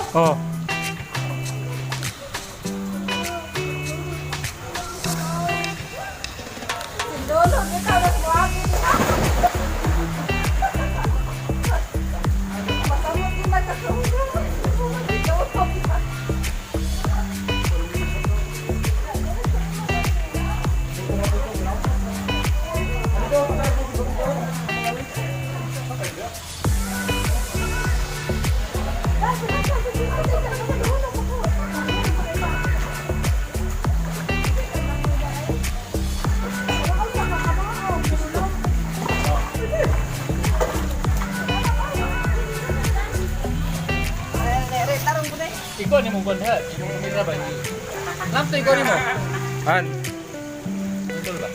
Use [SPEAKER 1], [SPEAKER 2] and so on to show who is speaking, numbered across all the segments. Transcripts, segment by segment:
[SPEAKER 1] Oh.
[SPEAKER 2] Lolo, kita mas mo. Masamot din nagkakaroon.
[SPEAKER 1] Ikaw ni mo bandha. Imo mira ba? Lamto ikaw ni mo.
[SPEAKER 3] An.
[SPEAKER 1] Betul ba?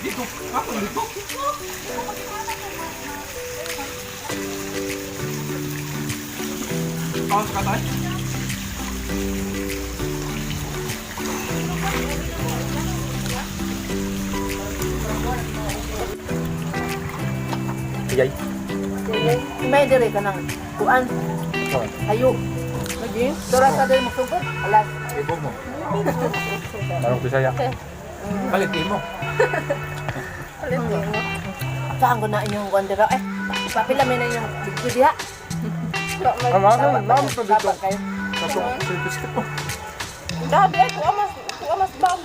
[SPEAKER 1] Dito, ako dito.
[SPEAKER 3] Kaon sa katay. Yay.
[SPEAKER 2] May dire ka ng kuan.
[SPEAKER 3] Oh.
[SPEAKER 2] Ayo. Lagi. Dora sa dire magsugod. Alas.
[SPEAKER 1] Ibog mo.
[SPEAKER 3] Marong Bisaya.
[SPEAKER 1] Palit mo.
[SPEAKER 2] Saan ko na inyong kuan dira? Eh, papila may na inyong video diha.
[SPEAKER 3] Ang mga dito.
[SPEAKER 2] Kayo.
[SPEAKER 3] Katong service ko.
[SPEAKER 2] Dadi ay kuha mas bam.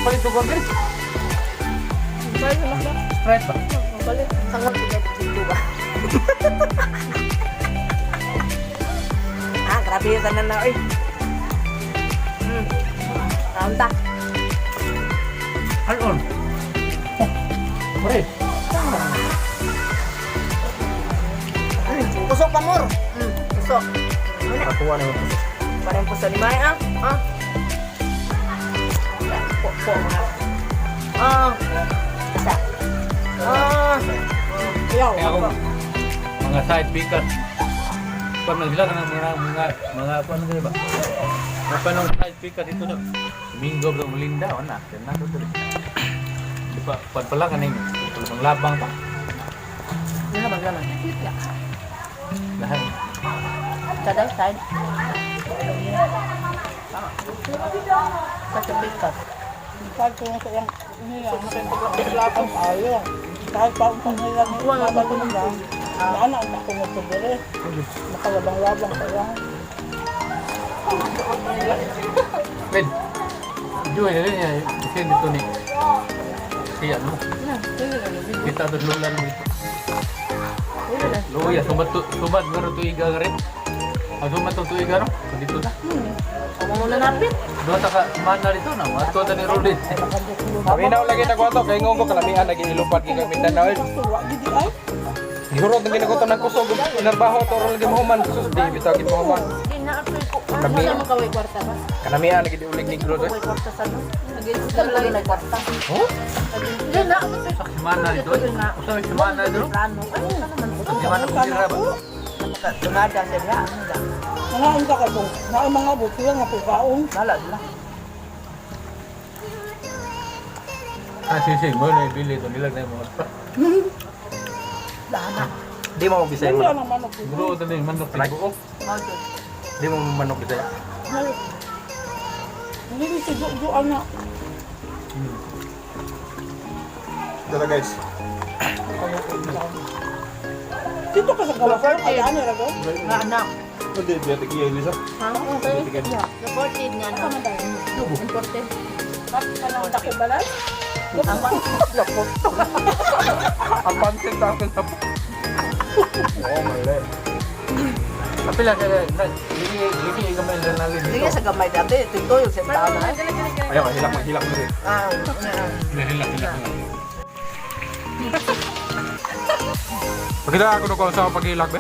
[SPEAKER 1] Palit ko gawin. Sprite ba?
[SPEAKER 2] Balik. Sangon ko dito ba? Ah, grabe yung tanan na, oy. Kaunta.
[SPEAKER 1] Alon. Oh. Pre.
[SPEAKER 2] Usok pa mor. Usok.
[SPEAKER 3] Nakuha na yung puso.
[SPEAKER 2] Parang puso ni Maya, ah. Ah. Po, po, mga. Ah. Isa. Ah. Ayaw.
[SPEAKER 1] Kaya ako mga side pickers. Pag nang sila kanang mga kuan na ba? Mga panong side pickers dito na. Domingo bro Melinda ona, na to diri. Di pa kuan pa lang kaning tulong labang pa.
[SPEAKER 2] Ano ba naman?
[SPEAKER 1] Lahat.
[SPEAKER 2] Kada side. Sa pickers.
[SPEAKER 4] Kahit kung sa iyang niya, makipaglaban tayo. Kahit pa kung nila nila nila, na ang ako mo dere. Makalabang-labang kaya.
[SPEAKER 1] Ben. Jual na niya kasi dito ni. Siya no. Kita to lulan mo ito. Luya, sumat to, sumat garo tuiga rin. Ah, sumat to tuiga ro. Dito na.
[SPEAKER 2] Ako muna napit.
[SPEAKER 1] Doon ta ka mana dito na. Mato ta ni Rodin.
[SPEAKER 3] Paminaw lagi na ko ato kay ngongo kalamian lagi ilupad gikan Mindanao.
[SPEAKER 4] Wa gidi ay.
[SPEAKER 3] Gihurot na ginakuto ng kusog narbaho to ron lagi mahuman sus di bitaw gid mahuman.
[SPEAKER 2] Di na ako ko.
[SPEAKER 3] Kami.
[SPEAKER 2] Ano mo kaway kwarta ba?
[SPEAKER 3] Kanamian lagi di ulig negro doy.
[SPEAKER 2] Kaway kwarta sa no. Naging na kwarta.
[SPEAKER 3] Oh?
[SPEAKER 2] Di na ako.
[SPEAKER 1] Sa semana dito. Usa may semana dito.
[SPEAKER 2] Plano. Ano ka naman?
[SPEAKER 1] Semana ko sira ba?
[SPEAKER 2] Tunada sa diha. Ano ba?
[SPEAKER 4] Mga unta ka kung naa mga buti nga pagkaon.
[SPEAKER 2] Bala sila.
[SPEAKER 1] Ah, si mo na ibili to nilag na mga pa.
[SPEAKER 2] Lana.
[SPEAKER 3] Di mo Bisaya
[SPEAKER 4] Wala
[SPEAKER 3] manok.
[SPEAKER 4] nang manok.
[SPEAKER 1] Bro, to ni manok tibuok.
[SPEAKER 3] Di mo manok Bisaya.
[SPEAKER 4] Hindi ni si Jojo ana.
[SPEAKER 3] Dala guys.
[SPEAKER 4] Dito ka sa gawasan, kaya ano rago?
[SPEAKER 2] Nga anak.
[SPEAKER 5] Hindi, di iya Elisa.
[SPEAKER 2] Supported nga anak. Important.
[SPEAKER 4] Kanang dakibalan?
[SPEAKER 3] Ang pansin sa akin sa
[SPEAKER 5] Oo, mali.
[SPEAKER 1] Kapila kaya na ligi ligi gamay lang nalin
[SPEAKER 2] Sige sa gamay dati, ito yung sa tao na.
[SPEAKER 3] Ayaw, hilak mo, hilak mo rin.
[SPEAKER 2] Ah,
[SPEAKER 1] Hilak hilak.
[SPEAKER 3] Pakita ako nung sa paghilak be.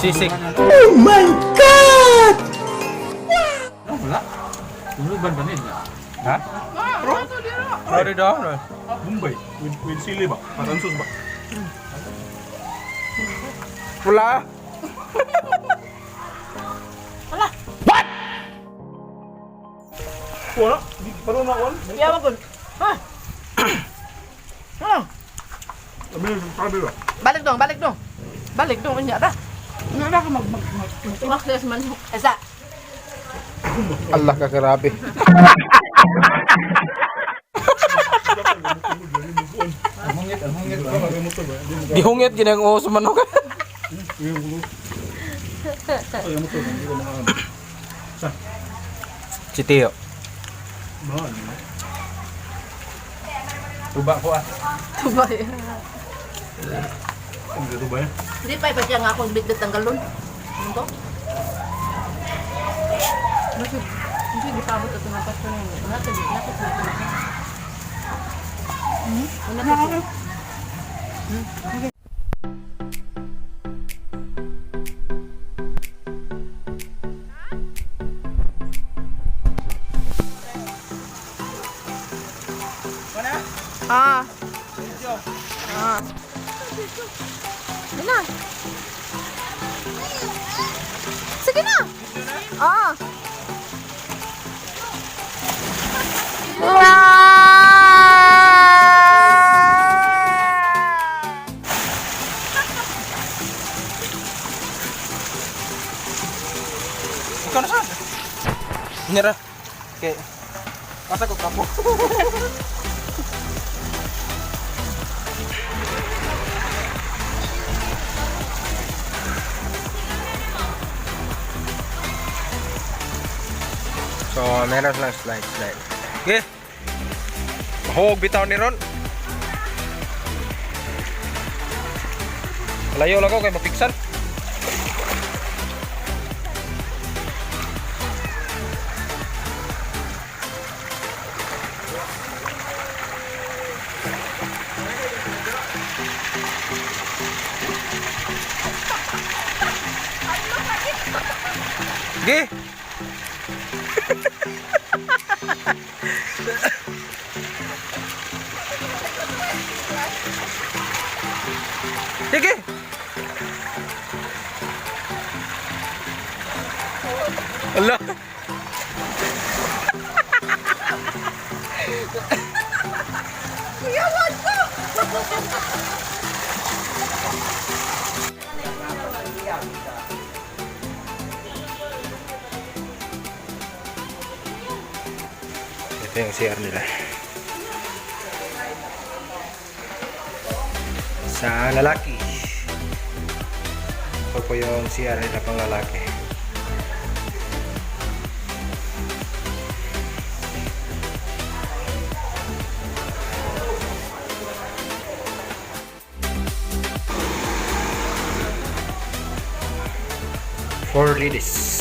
[SPEAKER 3] Sisig.
[SPEAKER 1] Wala. Tuluban ba nila?
[SPEAKER 3] Ha? Sorry daw. No?
[SPEAKER 5] Bombay. With sili ba? Patansus ba?
[SPEAKER 3] Wala.
[SPEAKER 5] Wala. Parang na wala.
[SPEAKER 2] Kaya mo kun. Ha? Ha?
[SPEAKER 5] Sabi ba?
[SPEAKER 2] Balik dong, balik dong. Balik dong unya ra.
[SPEAKER 4] Ano ka mag mag mag
[SPEAKER 2] Tumak sa manok. Esa.
[SPEAKER 3] Allah ka grabe. Gihungit gid ang uso manok. Si Tio.
[SPEAKER 1] Tuba ko ah.
[SPEAKER 2] Tubay.
[SPEAKER 5] Dito ba yan?
[SPEAKER 2] Hindi pa ipa siya nga akong bitbit ang galon. Ano to? Ah. Ah. Sige na. Sige na. Ah.
[SPEAKER 3] Ikaw na saan? Nira. Okay. Asa ko kapo. So, meron lang slide, slide. Okay. Mahog bitaw ni Ron. Layo lang ko kay mapiksan. Gi. Sige. Ala. Ito yung CR nila. Sa lalaki. Ito po yung CR nila pang lalaki. Four ladies.